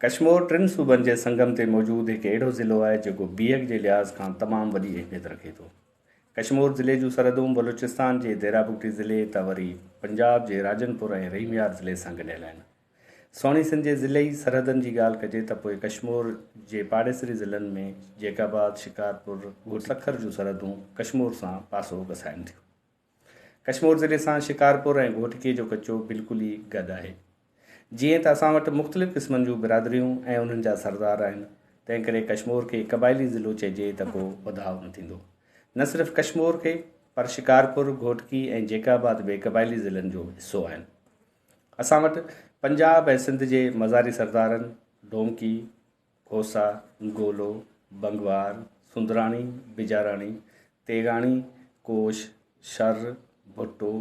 ڪشمور ٽن صوبن جي سنگم تي موجود هڪ اهڙو ضلعو آهي جيڪو بيهڪ جي لحاظ کان تمام وڏي اهميت رکي ٿو. ڪشمور ضلعي جون سرحدون بلوچستان جي ديرا بگٽي ضلعي ته وري پنجاب جي راجن پور ۽ رحيم يار ضلعي سان ڳنڍيل آهن. سهڻي سنڌ جي ضلعي سرحدن جي ڳالهه ڪجي ته پوء ڪشمور جي پاڙيسري ضلعن ۾ جيڪب آباد، شڪارپور، سکر جون سرحدون ڪشمور سان پاسو گسائن ٿيون. ڪشمور ضلعي سان شڪارپور ۽ گهوٽڪي جو ڪچو بلڪل ئي گڏ آهي. جيئن ته اسان وٽ مختلف قسمن جون برادريون ۽ انهن جا سردار آهن، تنهنڪري ڪشمور کي قبائلي ضلعو چئجي ته ڪو وڌاء نه ٿيندو. نه صرف ڪشمور کي پر شڪارپور، گهوٽڪي ۽ جيڪب آباد به قبائلي ضلعن جو حصو آهن. اسان وٽ پنجاب ۽ سنڌ جي مزاري سردارن، ڊومڪي، کوسا، گولو، بنگوار، سندراڻي، بجاراڻي، تيغاڻي، ڪوش، شر، ڀٽو،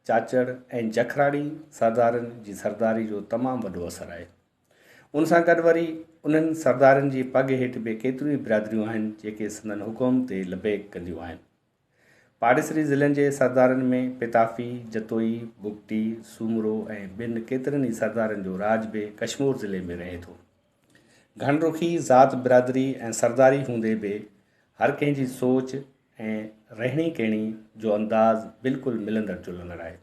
چاچڙ ۽ جکراڻي سردارن جي سرداري جو تمام وڏو اثر آهي. ان سان گڏ وري انهن سردارن جي پڳ هيٺ به ڪيتريون ئي برادريون آهن جيڪي سندن حڪم تي لبيڪ ڪنديون آهن. پاڙيسري ضلعن جي سردارن ۾ پتافي، جتوئي، بگٽي، سومرو ۽ ٻين ڪيترن ئي سردارن جو راڄ به ڪشمور ضلعي ۾ رهي ٿو. گهڻ رخي ذات برادري ۽ سرداري هوندي به هر ڪنهن جي سوچ ۽ رهڻي ڪهڻي جو انداز بلڪل ملندڙ جلندڙ آهي.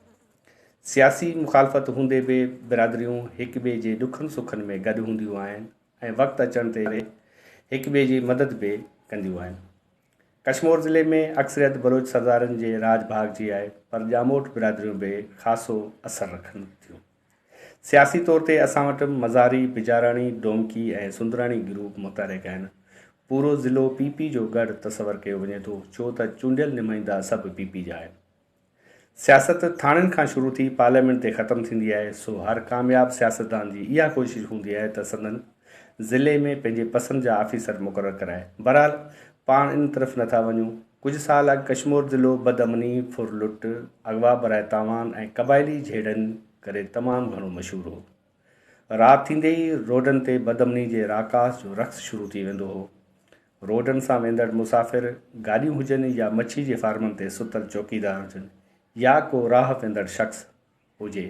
سياسي مخالفت هوندي به برادريون هڪ ٻئي جي ڏکن سکن ۾ گڏ هونديون آهن ۽ وقت اچڻ تي هڪ ٻئي جي مدد به ڪنديون آهن. ڪشمور ضلعي ۾ اڪثريت بلوچ سردارن جي راڄ ڀاڳ جي آهي پر ڄاموٽ برادريون به خاصو اثر رکن ٿيون. سياسي طور تي اسان وٽ مزاري، بجاراڻي، ڊومڪي ۽ سندراڻي گروپ متحرڪ آهن. پورو ضلعو پي پي جو ڳڙهه تصور ڪيو وڃي ٿو ڇو ته چونڊيل نمائندا سڀ پي پي جا آهن. سياست ٿاڻن کان شروع ٿي پارليامينٽ تي ختم ٿيندي آهي، سو هر ڪامياب سياستدان جي اها ڪوشش هوندي آهي ته سندن ضلعي ۾ پنهنجي پسند جا آفيسر مقرر ڪرائي. بهرحال پاڻ ان طرف نه ٿا وڃون. ڪجهه سال اڳ ڪشمور ضلعو بدامني، ڦر لٽ، اغوا براء تاوان ۽ قبائلي جهيڙن ڪري تمام گهڻو مشهور هو. رات ٿيندي ئي روڊن تي بدامني جي راڪاس جو رقص شروع ٿي ويندو هو. روڊن سان ويندڙ مسافر گاڏيون هجن يا مڇي جي فارمن تي ستل چوڪيدار هجن يا ڪو راهه ويندڙ شخص هجي،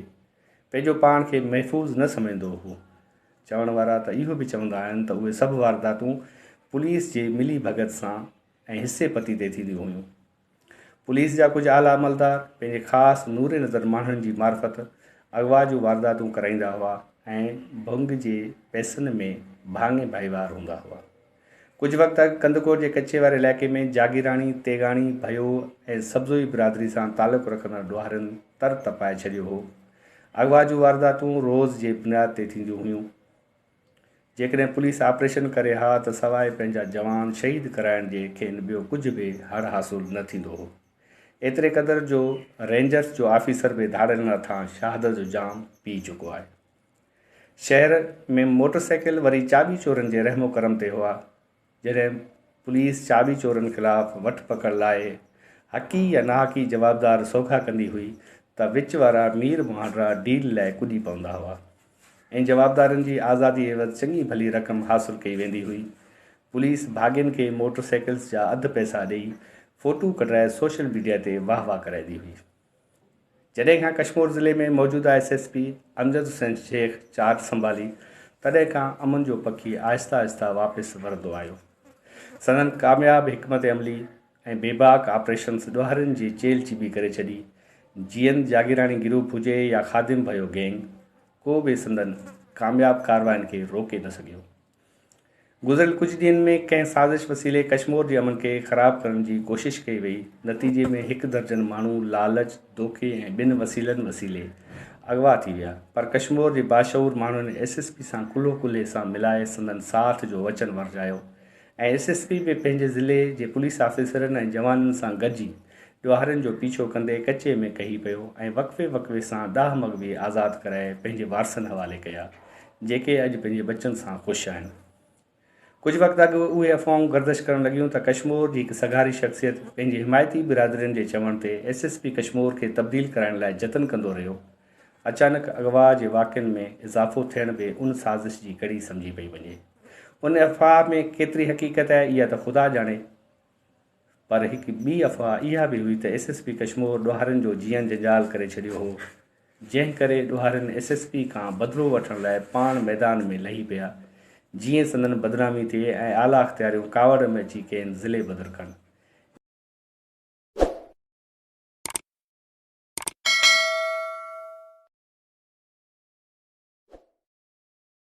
پنهنجو پاڻ کي محفوظ نه سمجهندو هو. چوڻ وارا ته اهو به چوندا آهن ته اهي سڀ وارداتون پوليس جي ملي ڀڳت سان ۽ حصي پتي تي ٿينديون هيون. پوليس جا ڪجهه اعليٰ عملدار پنهنجي خاص نور نظر ماڻهن جي معرفت اغوا جون وارداتون ڪرائيندا هئا ۽ ڀنگ جي پئسن ۾ ڀاڱي ڀائيوار هوندا هئا. ڪجهه وقت اڳ ڪنڌڪوٽ جي ڪچي واري علائقي ۾ جاگيراڻي، تيغاڻي، ڀيو ۽ سبزوئي برادري سان تعلق رکندڙ ڏوهارين تر تپائي ڇڏيو هو. اغوا جون وارداتون روز جي بنياد تي ٿينديون هيون. جيڪڏهن پوليس آپريشن ڪري ها ته سواء پنهنجا جوان شهيد ڪرائڻ جي کين ٻيو ڪجهه به هڙ حاصل نه ٿيندو هو. ايتري قدر جو رينجرز جو آفيسر به ڌاڙيلن هٿان شهادت جو جام پي چڪو آهي. شهر ۾ موٽر سائيڪل وري چاٻي چورن جي رحم و ڪرم تي هئا. جڏهن پوليس چاٻي چورن خلاف وٺ پڪڙ لاء حقي يا ناحقي جوابدار سوگها ڪندي هئي ته وچ وارا مير مهانڊرا ڊيل لاء ڪڏي پوندا هئا ۽ جوابدارن جي آزادي عيوض چڱي ڀلي رقم حاصل ڪئي ويندي هئي. پوليس ڀاڳين کي موٽر سائيڪلز جا اڌ پئسا ڏئي فوٽو ڪڍرائي سوشل ميڊيا تي واهه واهه ڪرائيندي هئي. جڏهن کان ڪشمور ضلعي ۾ موجوده S S P Amjad Hussain Shaikh charge سنڀالي تڏهن کان امن جو پکي آهسته آهسته واپس ورندو آيو. سندن ڪامياب حڪمت عملي ۽ بيباڪ آپريشنز ڏوهارين جي چيلهه چٻي ڪري ڇڏي. جيئند جاگيراڻي گروپ هجي يا خادم ڀيو گينگ ڪو به سندن ڪامياب ڪارواين کي روڪي نه سگهيو. گذريل ڪجهه ڏينهن ۾ ڪنهن سازش وسيلي ڪشمور جي امن کي خراب ڪرڻ جي ڪوشش ڪئي وئي، نتيجي ۾ هڪ درجن ماڻهو لالچ، دوکي ۽ ٻين وسيلن وسيلي اغوا ٿي ويا، پر ڪشمور جي باشعور ماڻهن ايس ايس پي سان ڪلهو ڪلهي سان ملائي سندن ساٿ جو وچن ورجايو ۽ ايس ايس پي به پنهنجي ضلعي جي پوليس آفيسرن ۽ جوانن سان گڏجي ڏوهارين جو پيڇو ڪندي ڪچي ۾ ڪهي پيو ۽ وقفي وقفي سان ڏاهه مغوي آزاد ڪرائي پنهنجي وارثن حوالي ڪيا. جيڪي اڄ پنهنجي ٻچن سان خوش آهن. ڪجهه وقت اڳ اهي افواهون گردش ڪرڻ لڳيون ته ڪشمور جي هڪ سگهاري شخصيت پنهنجي حمايتي برادرين جي چوڻ تي ايس ايس پي ڪشمور کي تبديل ڪرائڻ لاء جتن ڪندو رهيو. اچانڪ اغوا جي واقعن ۾ اضافو ٿيڻ به ان سازش جي ڪڙي سمجهي پئي وڃي. ان افواهه ۾ ڪيتري حقيقت آهي اها ته خدا ڄاڻي پر هڪ ٻي افواهه اها به هئي ته ايس ايس پي ڪشمور ڏوهارين جو جيئن جنجال ڪري ڇڏيو هو. جنهن ڪري ڏوهارين ايس ايس پي کان بدلو وٺڻ لاء پاڻ ميدان ۾ لهي پيا. جيئن سندن بدنامي ٿئي ۽ اعليٰ اختياريون ڪاوڙ ۾ اچي کين ضلعي بدر ڪن.